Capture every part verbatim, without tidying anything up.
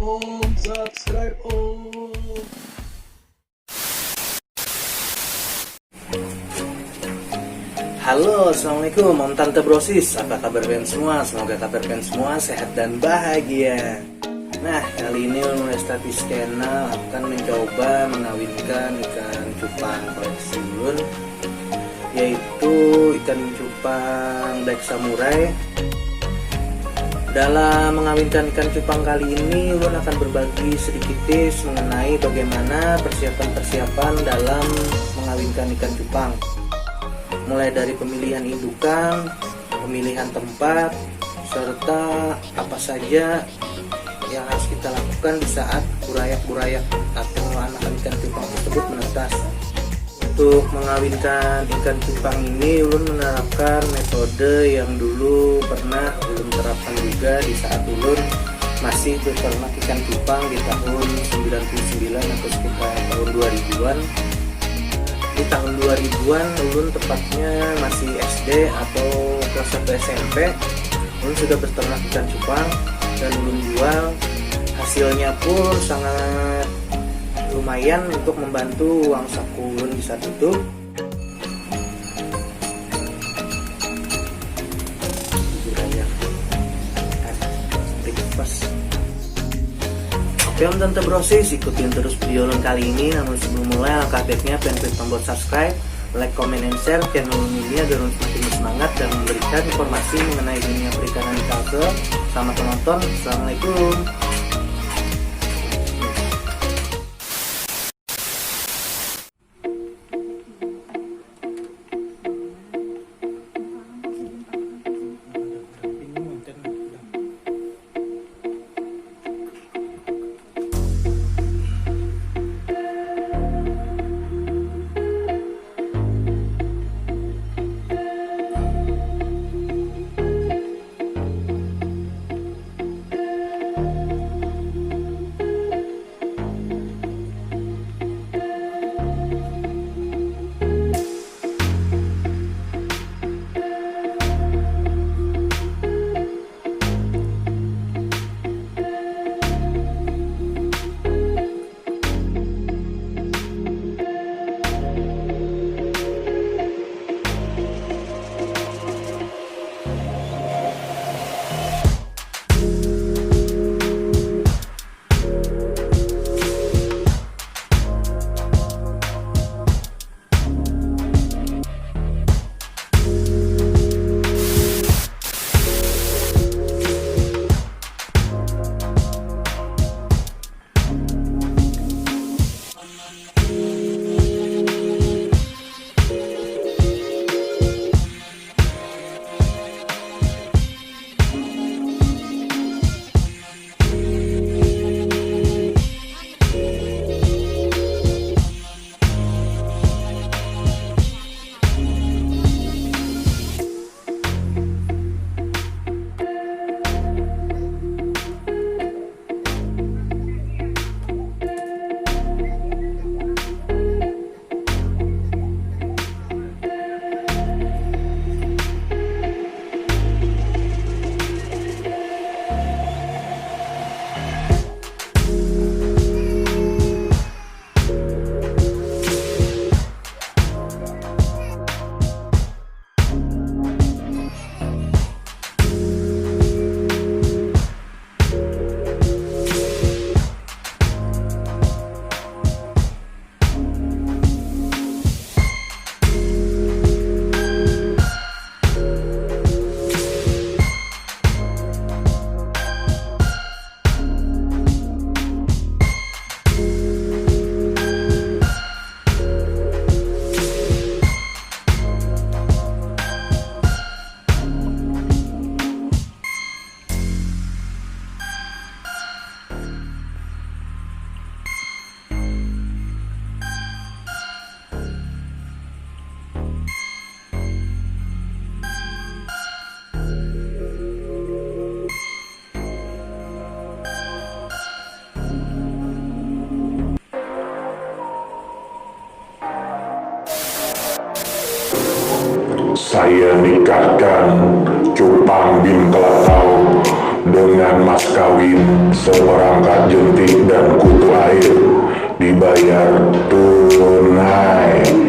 Om, subscribe Om. Halo, assalamualaikum, Om Tante Brosis. Apa kabar pian semua? Semoga kabar pian semua sehat dan bahagia. Nah, kali ini Ulun Lestatis Channel akan mencoba mengawinkan ikan cupang koleksi ulun, yaitu ikan cupang Black Samurai. Dalam mengawinkan ikan cupang kali ini, ulun akan berbagi sedikit tips mengenai bagaimana persiapan-persiapan dalam mengawinkan ikan cupang. Mulai dari pemilihan indukan, pemilihan tempat, serta apa saja yang harus kita lakukan di saat burayak-burayak atau anakan ikan cupang tersebut menetas. Untuk mengawinkan ikan cupang ini, ulun menerapkan metode yang dulu pernah ulun terapkan juga di saat ulun masih beternak ikan cupang di tahun sembilan puluh sembilan atau sekitar tahun dua ribuan. Di tahun dua ribuan, ulun tepatnya masih S D atau kelas satu S M P. Ulun sudah beternak ikan cupang dan ulun jual. Hasilnya pun sangat lumayan untuk membantu uang saku ulun di saat itu. Jujur aja. Pas. Oke, Om Tante Brosis, ikutin terus video ulun kali ini. Namun sebelum mulai, langkah baiknya pian klik tombol subscribe, like, comment, and share channel ulun ini agar ulun semakin bersemangat dan memberikan informasi mengenai dunia perikanan di Kalsel. Selamat menonton. Assalamualaikum. Saya nikahkan Cupang bin Kelatau Dengan mas kawin seperangkat jentik dan kutu air, dibayar tunai.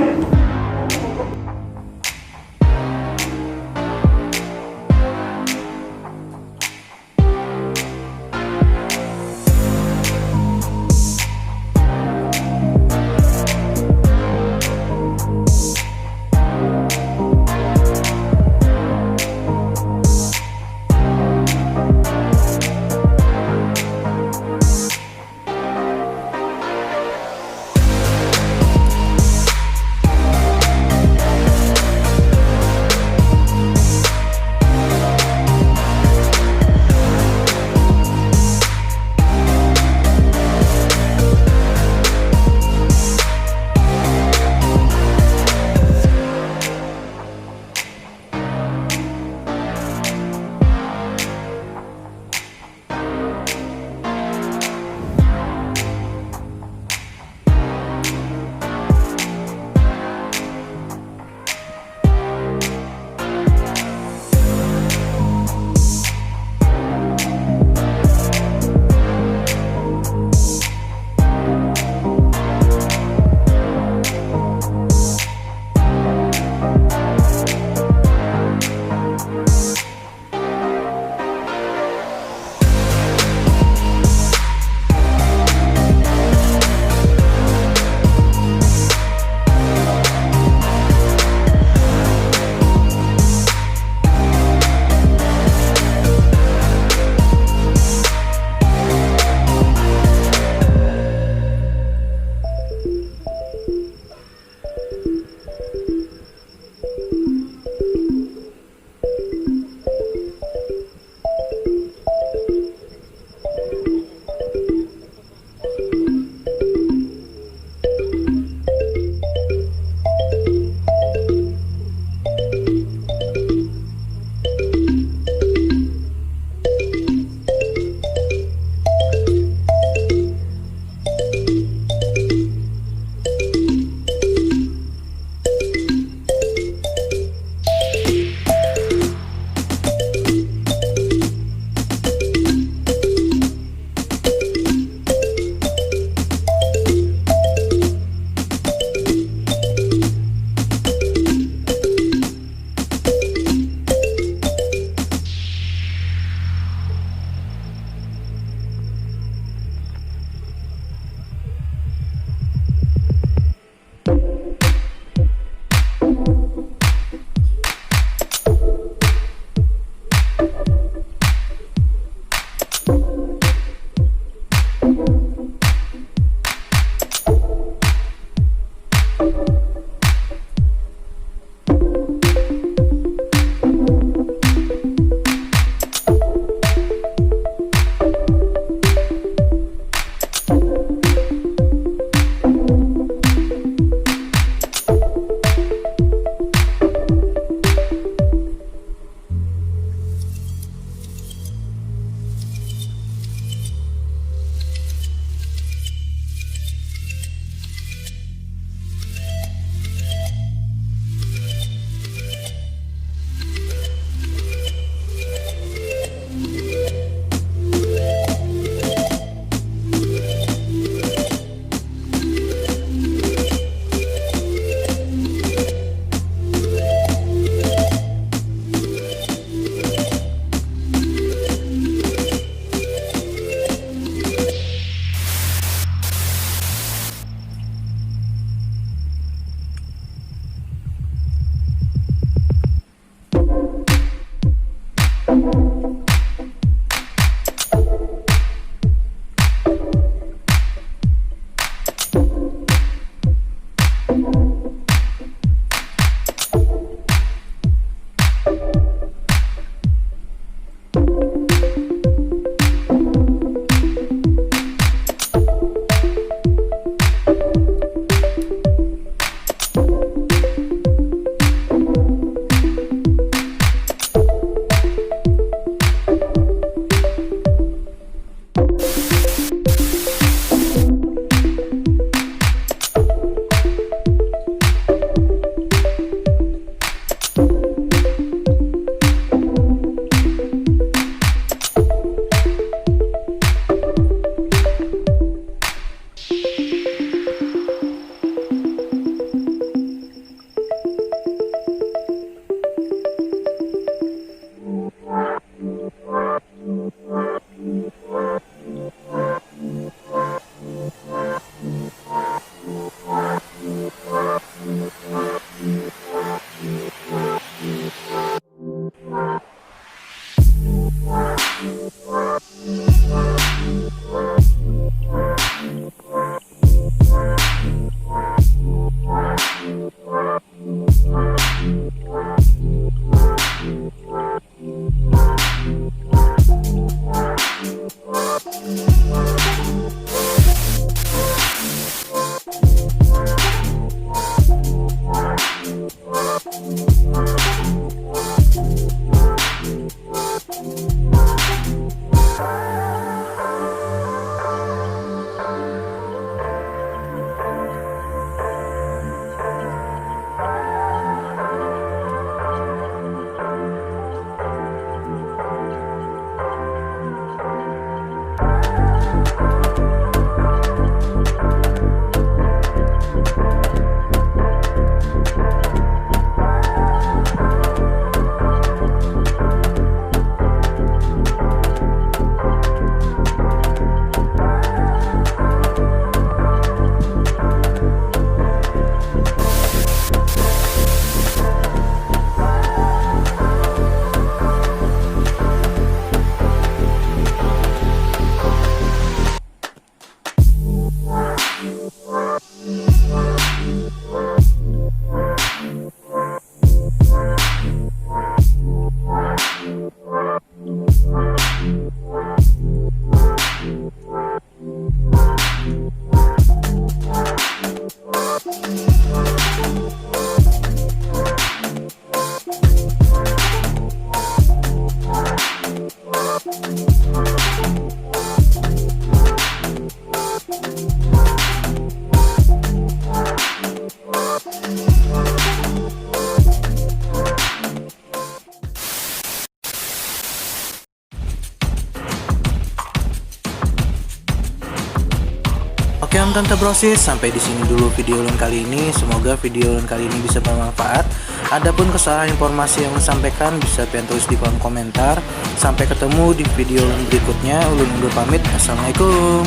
Oke, Om Tante Brosis, sampai di sini dulu video ulun kali ini. Semoga video ulun kali ini bisa bermanfaat. Adapun kesalahan informasi yang ulun sampaikan, bisa pian tulis di kolom komentar. Sampai ketemu di video ulun berikutnya. Ulun undur pamit. Assalamualaikum.